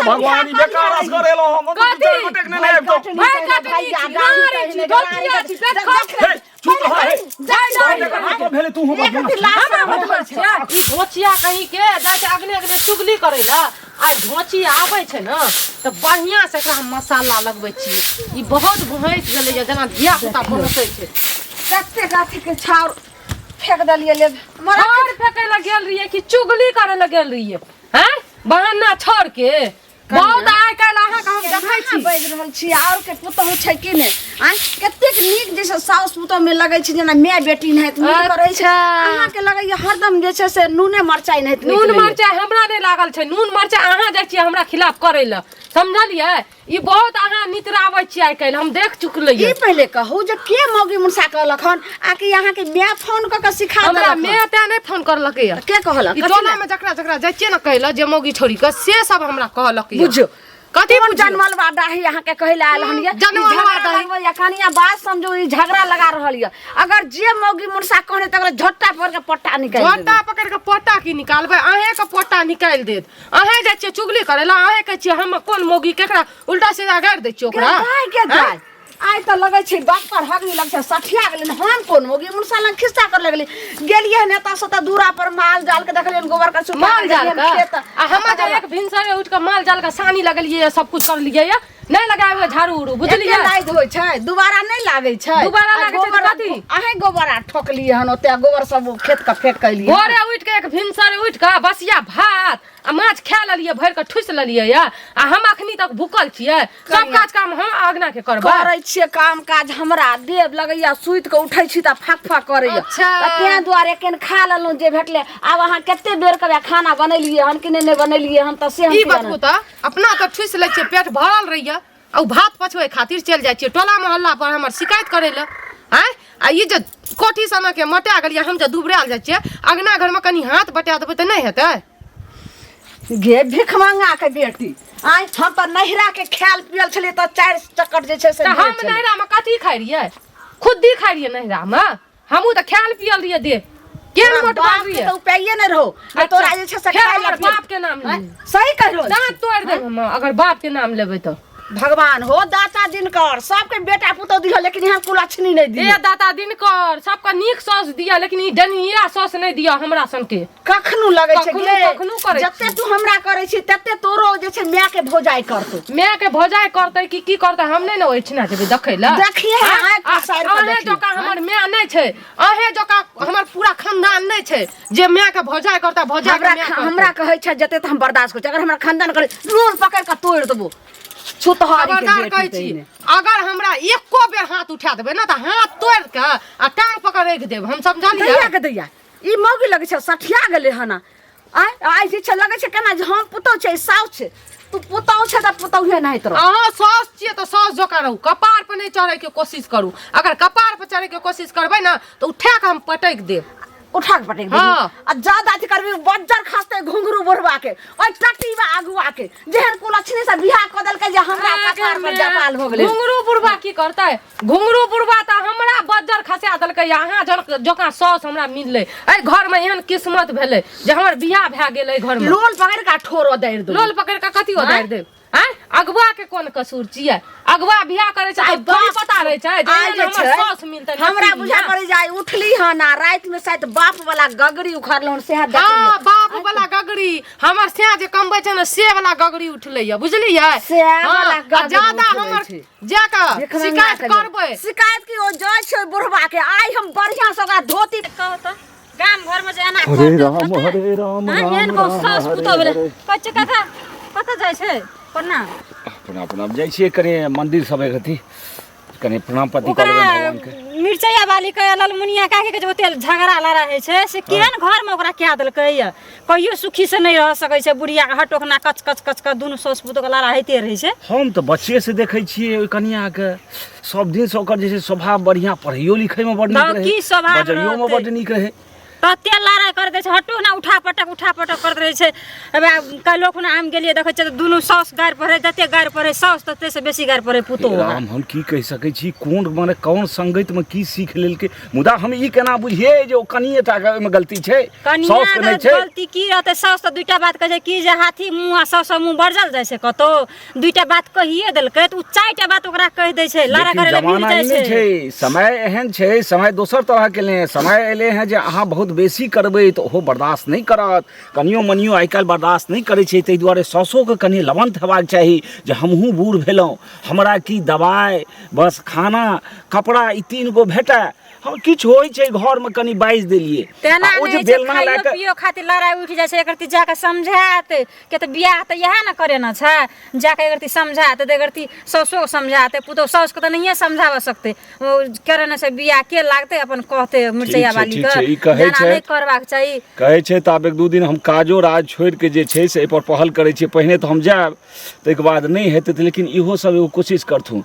भगवान, ई बेकार असगर एलहुँ हम। हम तऽ दू चारि गोटेक नेने आबितहुँ। भाय काटनी छी, नारी छी, धोतिया छी, पेट खोल। हे, चुप रह, हे। एकर मतलब भेलै तू हमर हमरा बदमाश छै। ई धोचिया कहीं के जाइ छै अगने अगने चुगली करै लए। आइ धोचिया आबै छै ने तऽ बढ़िआँ से एकरा हम मसाला लगबै छियै। ई बहुत भैंस गेलैया, जेना धिया पुता भौंसै छै। कतेक अथी के छाउर फेंक देलियै ले। छाउर फेकै लए गेल रहियै कि चुगली करै लए गेल रहियै? हैं, बहाना छोड़ के बहुत आइ काल्हि अहाँके हम देखै छी। बाजि रहल छी आओर के पुतहु छै कि नहि? आँय, कतेक नीक जे छै साउस पुतहु मे लगै छै जेना माय बेटी नाहित नीक करै छै। अहाँके लगैया हरदम जे छै से नूने मरचाइ नाहित नीक नून लगैया। मरचाइ हमरा नहि लागल छै। नून मरचाइ अहाँ जाइ छियै हमरा खिलाफ करै लए, समझलियै? ई बहुत अहाँ नितराबै छियै आइ काल्हि, हम देख चुकलियै। ई पहिले कहू जे के मौगी मुनसा कहलक हन, आ कि अहाँके माय फोन कऽ के सिखा हमरा देलक हन? माय तें नहि फोन करलकै यऽ। के कहलक? ई कथी टोला लए? में जकरा जकरा जाइ छियै ने कहै लए जे मौगी छोड़ी के, से सब हमरा कहलक यऽ। बुझियौ कथी कोन बुझियौ? जनमल बा डाही अहाँके कहै लए आयल हन ये? ई जनमल बा झगड़ा डाही। लगबैया, कनिया बात समझू, ई झगड़ा लगा रहल ये। अगर जे मौगी मुनसा कहने तकरा झोटा पकड़ के पट्टा निकालि देबै। झोटा पकड़ के पट्टा की निकालबै? अहें के पट्टा निकालि देत। अहें जाइ छियै चुगली करै लए, अहें कहै छियै हम कोन मौगी, केकरा उल्टा सीधा गारि दै छियै ओकरा। के गाय के गाय आइ तऽ लगै छै बाप पर हगनी लगै छै, सठिया गेलै। हम कोन मौगी मुनसा लग खिस्सा कर लगली? गेलियै हन एतऽ से तऽ दूरा पर माल जाल के देखलियै, गोबर के सुखा माल जाल के खेत। आ हम जे एक भिनसरे उठि कऽ माल जाल के सानी लगलियै, सब कुछ करलियै या नहि लगाबै झाड़ू उड़ू, बुझलियै? एके लाइट होइ छै, दुबारा नहि लागै छै। दुबारा आ लागै छै तऽ गोबर कथी? अहें गोबर आ ठोकलियै हन, ओते गोबर सब खेत के फेंक के एलियै। भोरे उठि कऽ, एक भिनसरे उठि कऽ बसिया भात आ माछ खा लेलियै, भरि कऽ ठुसि लेलियै या आ हम अखनी तक भूखल छियै। सब काज काम हम अगना के करबै। करै छियै काम काज, हमरा देव लगैया, सुति कऽ उठै छी तऽ फाक फाक करैया। तऽ तें दुआरे केन खा लेलहुँ जे भेटलै। आब अहाँ कते बेर के खाना बनेलियै हन कि नहि नहि बनेलियै हन तऽ से हम ई किया बतबू तऽ अपना तऽ ठुसि लै छियै, पेट भरल रहैया, आ ओ भात पछबै खातिर चलि जाइ छियै टोला मोहल्ला पर हमर शिकायत करै लए। आँय, आ ई जे कोठी सनके मटा गेलियै, हम जे दुबरायल जाइ छियै अगना घरमे, कनि हाथ बटा देबै तऽ नहि हेतै? गे भिखमंगा के बेटी, आँय, हम तऽ नैहरा के खायल पियल छलियै तऽ चारि चक्कर जे छै से तऽ हम भेल छलै। नैहरामे कथी खाइ रहियै? खुद्दी खाइ रहियै नैहरामे? हमहूँ तऽ खायल पियल रहियै, देह केहन तोरा मोट बाप के रहियै। तऽ उपाये नहि रहो आ तोरा जे छै से फेर खाय हमर लए पियै। बाप के नाम आँय, ली। सही कहि रहल दाँत छी। तोड़ि देब हम अगर बाप के नाम लेबै तऽ। भगवान हो दाता दिनकर, सबके बेटा पुतोह दिह, लेकिन यहाँ कुलक्षणी नहि दिह। ए दाता दिनकर, सबके नीक सौस दिया, लेकिन ई डनिया सौस नहि दिया हमरा सनके। कखनो लगै छै कखनो- गे, कखनो करै जते तू हमरा करै छी तते तोरो जे छै माय के भौजाइ करतौ। माय के भौजाइ करतै कि की करतै, हम नहि ने ओहिठिना जेबै देखै लए। देखिए, आँखि पसारि कऽ अहें देखिए। जकाँ हमर माय नहि छै, अहें जकाँ हमर पूरा खानदान नहि छै जे माय के भौजाइ करतै, भौजाइ के हमरा माय करतै। हमरा कहै छै जते तऽ हम बर्दाश्त करै छी, अगर हमरा खानदान करै लोन पकड़ि कऽ तोड़ि देबो छुतहारी के खबरदार बेटी कहै छी, तहिने। अगर हमरा एको बेर हाथ उठा देबै ने तऽ हाथ तोड़ि कऽ आ टांग पकड़ राखि देब हम, समझलियै? दैया के दैया, ई मौगी लगै छै सठिया गेलै हन। आँय, आइ जे छै लगै छै केना जे हम पुतहु छै, साउस छै। तू पुतहु छै तऽ पुतहुए नहि रहत। अहाँ साउस छियै तऽ साउस जकाँ रहू, कपार पर नहि चढ़ैके कोशिश करू। अगर कपार पर चढ़ैके कोशिश करबै ने तऽ उठा कऽ हम पटकि देब। उठा के पटकि देबही। आ ज्यादा अथी करबी बज्जर खसतै घुंघरू बुढ़वा के, ओहि टटीबा अगुआ के, जेहन कुलक्षणी से बियाह कऽ देलकै जे हमरा कपार पर जपाल भऽ गेलै। घुंघरू बुढ़वा की करतै? घुंघरू बुढ़वा तऽ हमरा बज्जर खसा देलकै। अहाँ जकाँ साउस हमरा मिललै, एहि घरमे एहन किस्मत भेलै जे हमर बियाह भए गेल एहि घरमे। लोल पकड़ि कऽ ठोर ओदारि देबौ। लोल पकड़ि कऽ कथी ओदारि देब? आँय, अगुआ के कोन कसूर छियै? अगुआ बियाह करै छै आइ तऽ थोड़ी बाप पता रहै छै जे आइ एहन जे हमर छै, साउस मिलतै हमरा नसीब बुझा मे। पड़ै जे आइ उठली हन आ राति मे शायद बाप वाला गगरी उखड़ल हन, सएह देखलियै। हँ, बाप वाला गगरी, हमर सैं जे कमबै छै ने से वाला गगरी उठलै या, बुझलियै? सएह हँ, वाला आ गगरी ज्यादा उठलै हमर छै। जाकऽ देखबै शिकायत ना कहियो। करबै। शिकायत की, ओ जाइ छै ओहि बुढ़वा के, आइ हम बढ़िया से ओकरा धोती कहू तऽ गाम घर में जे एना हरे करतै राम होतै? हरे राम हाँ, राम एहन बहुत राम सास हरे पुतोह भेलै। हरे। कहै छै काका कतऽ जाइ छै? प्रणाम। अपना अपना जाइ छियै कनि मंदिर सब एक अथी कनि प्रणाम पाती कऽ ओकरा लेबै भगवान के। मिरचैया वाली के ललमुनिया काकी के जे ओते झगड़ा लड़ा होइ छै से केहन घर में ओकरा कए देलकै या? कहियो सुखी से नहि रह सकै छै बुढ़िया के, हटोकना कच कच कच कच दुनू साउस पुतोह के लड़ा होइते रहै छै। हम तऽ बच्चे से देखै छियै ओहि कनिया के, सब दिन से ओकर जे छै स्वभाव बढ़िया, पढ़ैयो लिखै में बड नीक तऽ रहै, की स्वभाव बजैयो में रहतै? बड नीक रहै। तते लड़ाइ करैत रहै छै, हटू ना, उठा पटक उठा पटक करैत रहै छै। हमे काल्हिो खुना हम गेलियै, देखै छियै तऽ दुनू साउस गारि पढ़ै, जते गारि पढ़ै साउस तते से बेसी गारि पढ़ै पुतोहु। हे राम, हम की कहि सकै छी, कोन माने कोन संगतिमे की सीख लेलकै। मुदा हम ई केना बुझियै जे ओ कनिए टाके ओहिमे गलती छै, कनिया साउसके नहि छै? गलती की रहतै? साउस तऽ दूटा बात कहै छै कि जे हाथी मुँह आ साउस मुँह बरजल जाइ छै। कतौ दूटा बात कहिए देलकै तऽ ओ चारिटा बात ओकरा कहि दै छै, लड़ाइ लेकिन करै लए भिड़ जमाना जाइ ई नहि छै। छै, समय एहन छै, समय दोसर तरहके एलै हँ। समय एलै हँ जे अहाँ बहुत बेसी करबै तऽ ओहो बर्दाश्त नहि करत। कनियो मनियो आइ काल्हि बर्दाश्त नहि करै छै। ताहि दुआरे साउसोके कनि लवन्त हेबाक चाही जे हमहूँ बूढ़ भेलहुँ, हमरा की दबाइ, बस खाना कपड़ा ई 3 गो भेटय। हम किछु होइ छै घरमे कनि बाजि देलियै तेना आ ओ नहि जे होइ छै, बेलना लए खाइयो कऽ पियो खातिर लड़ाइ उठि जाइ छै। एकरती जाकऽ समझायत के तऽ बियाह तऽ इएह ने करेना छै। जाकऽ एकरती समझायत तऽ एकरती साउसोके समझाते, पुतोहु साउसके तऽ नहिए समझाबऽ सकतै। ओ करेने छै बियाह के लागतै अपन कहतै मिरचैया छै, वाली ठीक के छै, ई कहै जेना छै। नहि करबाक चाही। कहै छै तऽ आब 1-2 दिन हम काजो राज छोड़ि कऽ जे छै से एहिपर पहल करै छियै। पहिने तऽ हम जायब, ताहिके बाद नहि हेतै तऽ, लेकिन इहो सब एगो कोशिश करथुन।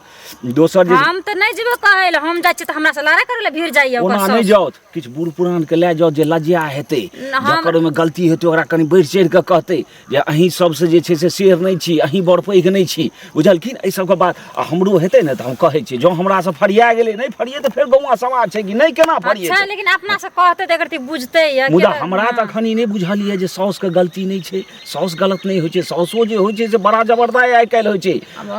दोसर जे हम तऽ नहि जेबै कहै लए, हम जाइ छियै तऽ हमरा से लड़ाइ करै लए भिड़ जाइए ओकर ओना नहि साउस। जाउत, किछु बूढ़ पुरानके लए जाउ जे लज्जा हेतै, हम जकर ओहिमे गलती हेतै ओकरा कनि बढ़ि चढ़ि कऽ कहतै जे अहीं सबसँ जे छै से शेर नहि छी, अहीं बड़ पैघ नहि छी, बुझलखिन एहि सबके बात। आ हमरो हेतै ने तऽ हम कहै छियै, जँ हमरासँ फरिया गेलै, नहि फरिये तऽ फेर गौआँ समाज छै कि नहि केना फरिये। अच्छा, लेकिन अपना से कहतै तऽ एकरती बुझतै ये। मुदा हमरा तऽ एखन ई नहि बुझल यऽ जे साउसके गलती नहि छै, साउस गलत नहि होइ छै। साउसो जे होइ छै से बड़ा जबरदस्त आइ काल्हि होइ छै,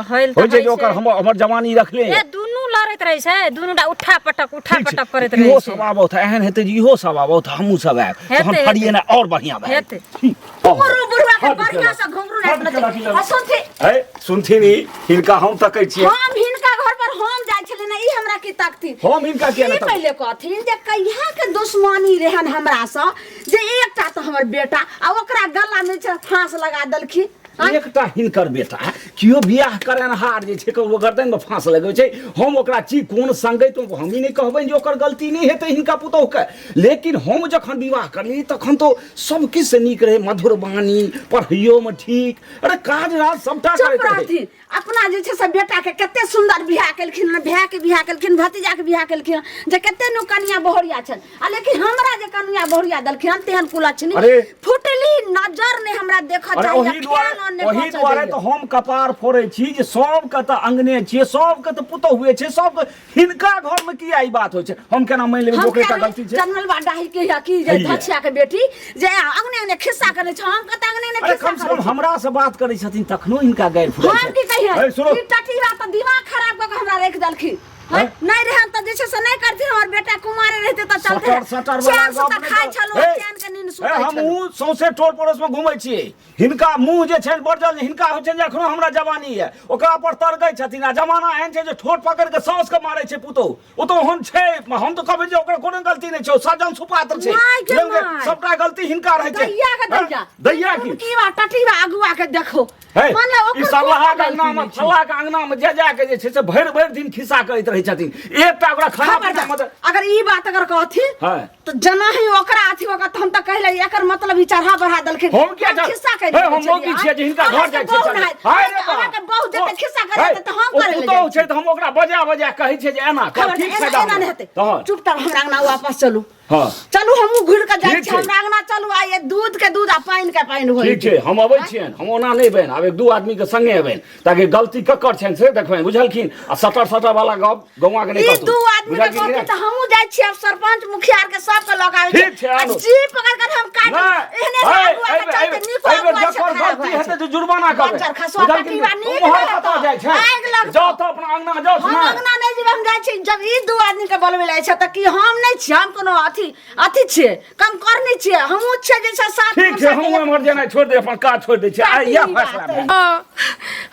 होइल तऽ होइ छै जे ओकर हमर जवानी रखले। ए दुनू लड़ैत रहै छै, दुनू टा उठा पटक उठा ठीक छै, पटक करैत रहै इहो छै। सब आबत, एहन हेतै जे इहो सब आबत, हमहूँ सब आयब तहन हेतै, फरियेनाइ आओर बढ़िआँ भए हेतै। जेतै। घुंघरू बुढ़वा के बढ़िया से घुंघरू हट राखि के राखि लेलक। आ सुनथि। है सुनथिन, ई हिनका हम तकै छियै। हम हिनका घर पर हम जाइ छलियै ने, ई हमरा की तकथिन? हम हिनका किया ई नहि तकबै? पहिले कहथिन जे कहिया के दुश्मनी रहन हमरा से जे एकटा तऽ हमर बेटा आ ओकरा गला में छै फांस लगा देलखिन। आँय? एकटा हिनकर बेटा केओ बियाह करेनहार जे छै ककरो गर्दनमे फाँस लगबै छै। हम ओकरा छी कोन संगति, हम ई नहि कहबनि जे ओकर गलती नहि हेतै हिनका पुतोहुके, लेकिन हम जखन विवाह करलियै तखन तऽ सब किछु नीक रहै, मधुर वाणी, पढ़ैयोमे ठीक, अरे काज राज सबटा चुप करैत रहै। रहथिन। अपना जे छै से बेटा के कते सुंदर बियाह केलखिन हन, भाय के बियाह केलखिन, भतीजा के बियाह केलखिन हन, जे कते नु कनिया बहुरिया छनि, आ लेकिन हमरा जे कनिया बहुरिया देलखिन हन तेहन कुलक्षणी अरे। फुटली नजर नहि हमरा देखऽ अरे चाही, ओही दुआरे ख्याल नहि ओही पहुँचऽ दुआरे दैए। तऽ हम कपार फोड़ै छी जे सबके तऽ अंगने छियै, सबके तऽ पुतहुए छै, सबके हिनका घर में किया ई बात होइ छै? हम केना मानि लेबै जे हम ओकरे टा किया गलती छै? जनमल बा डाही के या की जे हैया। धछिया के बेटी जे अंगने अंगने खिस्सा करै छै, हम कत अंगने अंगने अरे खिस्सा कम से करै कम छी? हमरा से बात करै छथिन तखनो हिनका गैर फुराइ हम छै। की कहियै? है, सुनो। ई टटीवा तऽ दिमाग खराब कऽ के हमरा राखि देलखिन। हैं? नहीं रहन तऽ जे छै से नहीं करथिन, हमर बेटा कुमारे रहते तऽ चलते। सटर सटर वाला चैन से गप तऽ नहि खाइ कर। छलहुँ, हे, चैन के नींद हे, सुतै छलहुँ। हमहूँ सौंसे टोल पड़ोस में घूमै छियै, हिनका मुँह जे छनि बरजल, हिनका होइ छनि जे एखनो हमरा जवानी यऽ, ओकरा पर तरगै छथिन। आ जमाना एहन छै जे ठोर पकड़ि कऽ साउसके मारै छै पुतोहु, ओ तऽ ओहन छै। हम तऽ कहबै जे ओकर कोनो गलती नहि छै, ओ सज्जन सुपात्र छै। माय के बुझलियै? माय। सबटा गलती हिनका रहै छै। दैया के दैया। हँ? दैया की की बा टटीवा अगुआ के देखो। हे, माने ओकर ई सरलाहा के कोनो अंगना में गलती नहि छै। फल्ला के अंगना में जा जा के जे छै से भरि भरि दिन खिस्सा करैत रहै छथिन। एकटा ओकरा खाना पीना खबरदार, मदद अगर ई बात अगर कहथिन हाँ। तऽ जना ही ओकरा अथी ओकरा तऽ हम तऽ कहले एकर मतलब ई चढ़ा बढ़ा देलखिन। हम किया चढ़- खिस्सा कहि हे, हम मौगी छियै जे हिनका घर जाइ छै चढ़े। हाय रे बा। अहाँके बहुत जते खिस्सा करै हे, तऽ हम ओ करै लए पुतोहु जाइ छै तऽ हम ओकरा बजा बजा कहै छियै जे एना कर, खबर की एना फायदा एना नहि हमरा? हेतै। तहन चुपचाप हमरा अंगना वापस चलू। हाँ। चलू, हमहूँ घुरि कऽ जाइ ठीक छी। छै। हमरा अंगना चलू, आ ये दूध के दूध आ पानि के पानि होइ। ठीक छै, हम अबै छियनि। हम ओना नहि अबनि, आब 1-2 आदमीके संगे अबनि ताकि गलती ककर छनि से देखबनि, बुझलखिन? आ सटर सटर वाला गप गौआ के नहि ई कहथुन। दू आदमी के बुझलखिन कि कहतै नहि? तऽ हमहूँ जाइ छी। आब सरपंच मुखिया आर के सबके लऽ के आबै ठीक छै, आ आनू। जी पकड़ कर हम काट नहि, एहने है, अगुआ के एहि बेर- चलते एहि नीको बेर अगुआ छै, जकर खराब गलती होइ हेतै छै। तऽ जुर्माना करबै। बच्चर खसुआ बुझलखिन? टटीवा नीक उम्हर रहत। कतऽ जाइ छै? आगि लगतौ। जाउ तऽ अपना अंगना जाउ हम ने। अंगना नहि जेबै, हम जाइ छी। जब ई दू आदमी के बोलबै लए छै तऽ की हम नहि छियै? हम कोनो अथी अथी छियै, कम कर नहि छियै? हमहूँ छियै जे छै साथ ठीक छै, हमहूँ एम्हर जेनाइ छोड़ि दे, अपन काज छोड़ि दै छियै। आइ इएह फैसला भेल। हँ,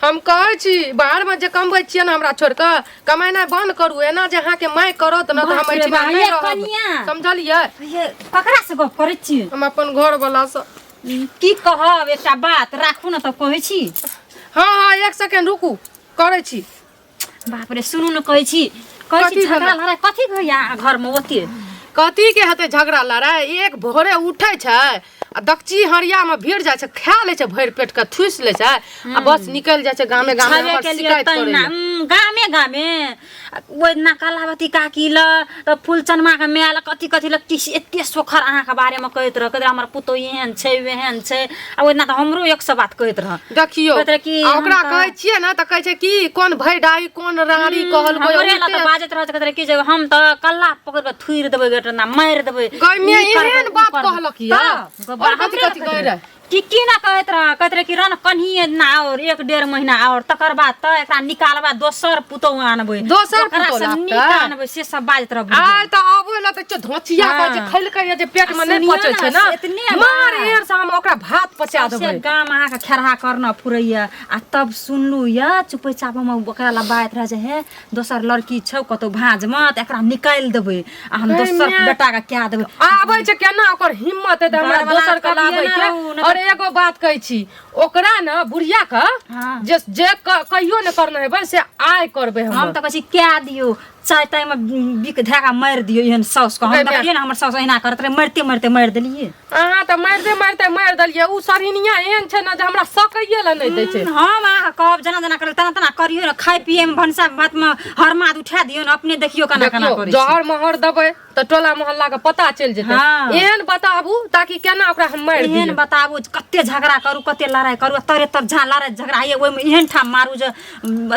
हम कहै छी बाहरमे जे कमबै छियै ने, हमरा छोड़ि कऽ कमेनाइ बन्द करू। एना जे अहाँके माय करत ने तऽ हम बाप रे एहिठिना बा, नहि ये रहब। कनिया। समझलियै? ये ककरा से गप करै छी? हम अपन घरवलासँ। की कहब, एकटा बात राखू ने तऽ कहै छी। हँ हँ, एक सेकेंड रुकू, करै छी। बाप रे, सुनू ने, कहै छी, कहै छी कथी झगड़ा भेलै? लड़ाइ कथी होइया घरमे ओते? कथी के हेतै झगड़ा लड़ाइ? एक भोरे उठै छै आ दकची हरिया में भीड़ जाइ छै, खा लै छै भरि पेट के, थूसि लै छै आ बस निकलि जाइ छै गामे गामे छबे हमर के लिए शिकायत करै तहिना लए। गामे गामे ओहि दिना कलावती काकी ल तऽ फूलचनमा के माय ल कथी कथी ल किछु एते सोखर अहाँके बारेमे कहैत रह कहैत रह हमर पुतोह एहन छै ओहन छै आ ओहि दिना तऽ हमरो एक सए बात कहैत रह देखियौ कहैत रहे कि आ ओकरा हम तऽ- कहै छियै ने तऽ कहै छै कि कोन भैडाई कोन रानी कहलकै हमरे लए तऽ उल्टे बाजैत रहै छै, कहैत रहै कि जे हम तऽ कल्ला पकड़ि कऽ थुरि देबै गेट ना मारि देबै गै मे ई करबै, एहन ऊ बात करबै। कहलक या तऽ, और कथी हमरे लए कथी कहैत कहै रहै। रहै कि की ना कहैत रह कहैत रहै कि रन कन्हिए ना और एक डेढ़ महीना और तकर बाद तऽ एकरा निकालबा दोसर पुतोह आनबै दोसर ओकरा पुतोह से लाबतै? नीक आनबै से सब बाजैत रह बुढ़िया। आइ तऽ आबो लए तऽ धोचिया हाँ। कहै छै खैलकै जे पेट मे नहि सुनियौ पचै ने, छै ने एतने बात। मार एर से हम ओकरा भात पचा सबसे देबै गाम अहाँके खेरहा करना फुरैया आ तब सुनलू या चुपे चाप हम ओकरा ला बाजैत रहै छै हे दोसर लड़की छौ कतौ भाँजमे तऽ एकरा निकालि देबै आ हम गै दोसर माय। बेटाके कए देबै आबै छै केना ओकर हिम्मत हेतै हमरा घरवला दोसर के कभिए लाबै ना के रहू, ना और एगो बात कहै छी ओकरा ने बुढ़िया के हाँ। जे जे कहियो ने करने हेबै से आइ करबै हम हम तऽ कहै छी कए दियौ चाय तायमे बिक धए कऽ मारि दियौ एहन साउसके हम गै माय। देखलियै ने हमर साउस एहिना करैत रहै मारिते मारिते मारि देलियै अहाँ तऽ मारिते मारिते मारि देलियै ओ सरहिनिया एहन छै ने जे हमरा सकैये लए नहि दै छै हम अहाँके कहब जेना जेना करबै तेना तेना करियौ ने खाय पियैमे भनसा भातमे हरमाद उठा दियौ ने अपने देखियौ केना केना देखियौ करै छी जहर महर देबै तऽ टोला मोहल्ला के पता चलि जेतै हाँ। एहन बताबू ताकि केना ओकरा हम मारि एहन दियै बताबू जे कते झगड़ा करू कते लड़ाइ करू आ तरे तर जहाँ लड़ाइ झगड़ा होइए ओहिमे एहन ठाम मारू जे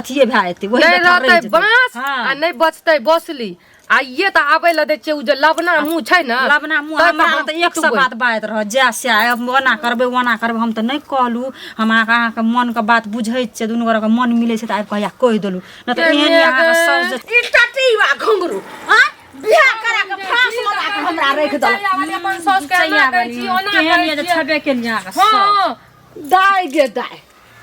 अथिए भए जेतै ओहि नहि बेकार रहि रहतै जेतै। बाँस हाँ। आ नहि बचतै बसली आ ये तऽ आबै लए दै छियै ओ जे लबना मुँह छै ने लबना मुँह तै हमरा हम तऽ एक सए पिटबै। बात बाजैत रहत जा से आब ओना करबै ओना करबै हम तऽ नहि कहलहुँ हम अहाँके अहाँके मनके बात बुझै छियै दुनू गोरेके मन मिलै छै तऽ आबि कऽ हैया कहि देलहुँ नहि तऽ एहन यऽ अहाँके साउस जे ई टटीवा घुंघरू हाँ बियाह करा के फांस लगा के हमरा राखि देलक अपन साउस के एना करै छी ओना केहन करै यऽ जे छियै। छेबे केलियै अहाँके साउस। हँ दाय गे दाय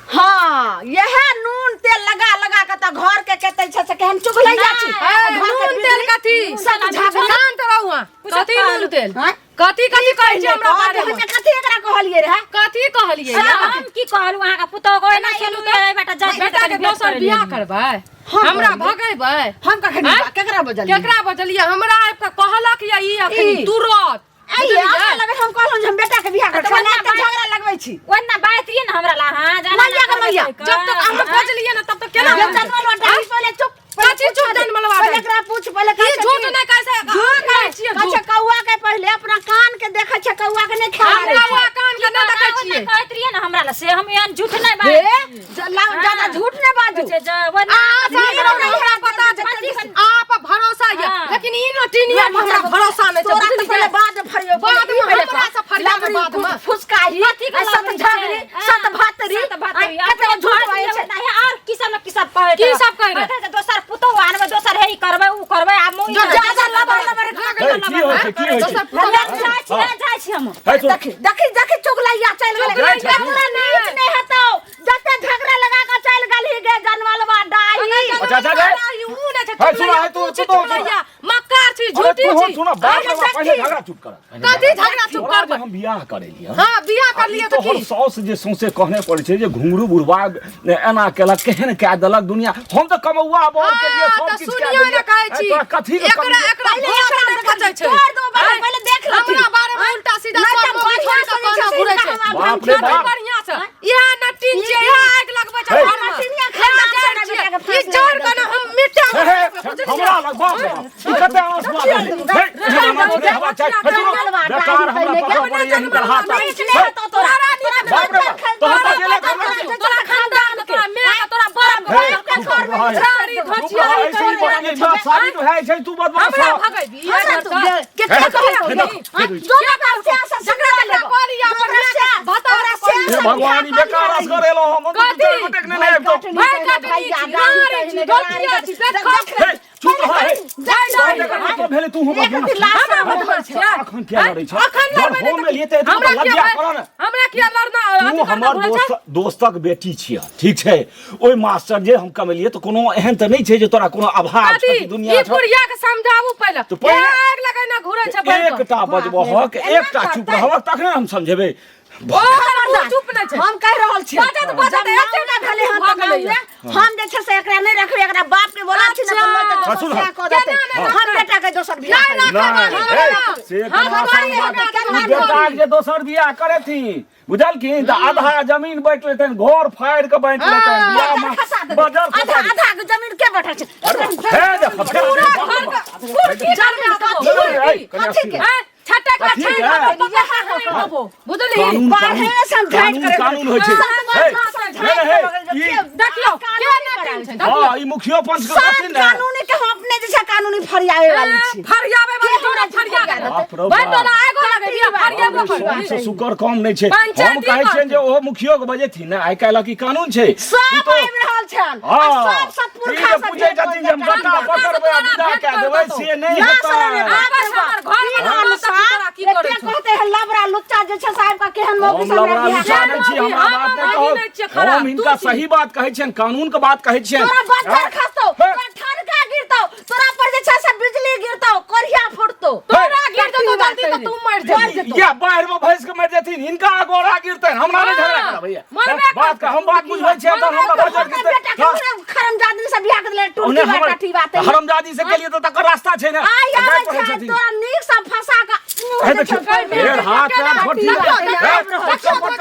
हाँ यह नून तेल लगा लगा के तऽ घर के केते छै से केहन चुगलैया छी ए, नून तेल कथी सब झागला शांत रहू अहाँ कथी नून तेल हाँ? कथी कथी कहै छी हमरा बारे में कथी एकरा कहलियै रहे कथी कहलियै हम की कहलहुँ अहाँके पुतोह को एना खेलू तऽ बेटा जा बेटा के दोसर बियाह करबै हमरा भगेबै हम कखन आँय? केकरा बजलियै केकरा बजलियै हमरा आबि कऽ कहलक या ई अखनी ई? तुरत आइये हमरा लगे हम कहलहुँ जे हम बेटा के बियाह करब तऽ ओना एते झगड़ा लगबै छी ओना बात रहियै ने हमरा ला हाँ जाना मैया के मैया जब तक अहाँ बजलियै ने तब तक केना जब जनमल डाही पहिले चुप कथी चुप जनमलवा पहिले डाही? एकरा पूछ पहिले ई झूठ नहि कहै छै अहाँ कहै छियै कहै झूठ छै कौआ के पहिले अपना कान के देखै छै कौआ के नहि हम खेला कौआ कान के नहि देखै छियै कहैत रहियै ने हमरा ला से हम एहन झूठ नहि हे बाजै ज्यादा झूठ नहि बाजू छै जे ओना अहाँ सब हमरा पता छै आप भरोसा ये हाँ। लेकिन ई नटिनिया पर हमरा भरोसा नहि छै तोरा तऽ बुझलियै? पहिले बाद में फरियो बाद में हमरा से फरिया के बाद में। फुसकाही कथी के सत लबड़ी छै? झगड़ी हाँ। सत भातरी सत भातरी। कते अपने झूठ घर बाजै में छै बताहे और की सब न की सब कहैत की रहै। सब कहै रहै? कहैत रहै दोसर पुतोह आनबै दोसर हे ई करबै ऊ करबै आ मुँह जो ज्यादा लबर लबर हे, की होइ छै की होइ छै दोसर पुतोह जाइ छी ना जाइ छी हम हे, सुन। देखी देखी देखी चुगलैया चलि गेलै जाइ छै। तोरा नीच नहि हेतौ जते झगड़ा लगा के चलि गेलही गे जनमलवा डाही अच्छा, अच्छा, अच्छा। ऊ नहि छै हे, सुन, हे, तू- तू- तू- चुगलैया मक्कार छी अरे झूठी तू छी सुन बात में पहिले झगड़ा चुप कर कथी झगड़ा चुप तोरा जे करबै हम बियाह करेलियै हाँ बियाह कर लियै तऽ तोहर की साउस जे सौंसे कहने पड़ै छै जे घुंघरू बुढ़वा एना केलक केहन कए देलक दुनिया हम तऽ कमौआ बर के लिए हाँ, सब तऽ किछु कए सुनियो ने देलियै कहै छी तोरा कथी के एकरा कमी एकरा पहिले भात एकरा नहि पचै छै तोड़ दो पहिले, पहिले देख लेथिन। हमरा बारे में उल्टा सीधा नहि सब तऽ मौगी बढ़िआँ छोड़ि कऽ से जे कहना छै घुरै से छै हिनका बाप रे बड़ बाप बढ़िआँ से इएह नटिन छियै इएह आगि लगबै छै हे। घरमे नटिनिया इएह खानदान जड़ से छियै बेटा के ई जड़ के ने हम मिटा हे, हे, हमरा लग बाप रे बाप ई कते आंसुआ भेलै हे, एहन आंसू नहि हेबाक चाही। हे, सुनो, बेकार हमरा पकड़ऽ पड़ैए हिनकर हाथ हे, तोरा बाप रे बाप तोहर बजेला करना छै। तोरा खानदान के तोरा माय के तोरा बाप के हे, चुप रह, हे। सारी चुप धोचिया रह, ऐसे ही बात- ई बात साबित भए छै तू बदमाश हमरा छह। भगैबी इएह घर से? हे, हे, देख, देख, हे भगवान ई बेकार असगर एलहुँ हम हम तऽ दू चारि गोटेक नेने आबि जाउ। हे, चुप रह, हे। तोहर एकर मतलब भेलै तू हमर बदमाश छह। अखन किया लड़ै छह? जब हम एलियै तऽ एतबो तऽ लज्जा करऽ ने। हमरा किया लड़ना तू हमर दोस्त दोस्तक बेटी छिय ठीक छै ओहि मास्टर जे हम कमेलियै तऽ कोनो एहन तऽ नहि छै जे तोरा कोनो अभाव छह कि दुनिया ई छह बुढ़िया के समझाबू पहिले तऽ पहिले- आग लगैना घुरै छै बैठ कऽ। एकटा बजबहक एकटा चुप रहबक तखने हम समझेबै ओकर मुँह चुप नहि छै हम कहि रहल छी बाजत बाजत एते ना भेलै हन तऽ भऽ गेलैया। गाँवमे हम जे छै से एकरा नहि रखबै एकरा बाप के बोला छी ने तऽ अच्छा। तऽ हाँ, सुन, दोसर हाँ। कऽ देतै केना नहि हम बेटा के दोसर बियाह नहि करबै। राखब, नहि, हमरा हे, राखब। से हम केना थोड़ी आसान एकरा बात? केना ई बेटाक जे दोसर बियाह करेथिन बुझलखिन तऽ आधा जमीन बाँटि लेतनि घर फाड़ि कऽ बाँटि लेतनि बियाह बजर मे खसा देबै। बजर आधा खसा आधा के जमीन बैठल छै हे देख पूरा घर के कुर्सी डाल कथी नहीं, नहीं, कनी कथी के हैं छटा का कथी छाइन के? देबो पक्का हानि देबो बुझली कानून बाढ़े से हम झाँट कानून करे कानून होइ छै हे, नहीं, नहीं, ई देखियौ के ने छै हां ई मुखियो पंच के सात कहथिन ने कानूनी के हम अपने जैसा कानूनी फरियावे वाली छी फरियावे वाली तोरा फरिया बाप रे भाई बाप। तोरा आगो लगे बिया फरियाबो सोम से करबी सुकर कम नहीं छै हम पंचायती कहै छियनि जे करतै। ओहो मुखियो के बजेथिन ने आइ काल्हि की कानून छै ई सब तो आबि रहल छन आ हाँ सब सब ई पुरखा जे से पूछै छथिन जे हम गट्टा पकड़बै आ विदा कए देबै से नहि ना हेतै सर, रे बाप आबे हमर घर में तीन तोरा तोरा की अनुसार करै एते छौ कहते हैं लबरा लुच्चा जे छै साहब का केहन मौगी हम सब लबड़ा लुच्चा नहि छी हम हमरा बात हम नहि नहि छियै कहू खराब, हम तू हिनका छी। सही बात कहै छियनि कानून के बात कहै छियनि तोरा बज्जर हाँ? खसतौ हे, तोरा ठनका गिरतौ तोरा पर जे छै से बिजली गिरतौ कोरिया फुटतौ तोरा गिर जेतौ जल्दी तऽ तू मरि जेबही या बाढ़ि में भैंस के मरि जेथिन हिनका अगोरा गिरतनि हमरा नहि झगड़ा करब भैया मरबे बात के हम बात बुझबै छियै तहन हमरा हमर बज्जर बेटा गिरतै के पूरा खरमजादी से बियाह कर देले ओने टूटी हमर बाटा बात हरमजादी से केलिए तऽ तकर रास्ता छै ने आइ गाय आबै पढ़ै छै छथिन तोरा नीक से फंसा के हे देखियौ, मुँह फेर हाथ पैर छोड़ देखियौ, दियौ। देखियौ, हे, पटका, पटका।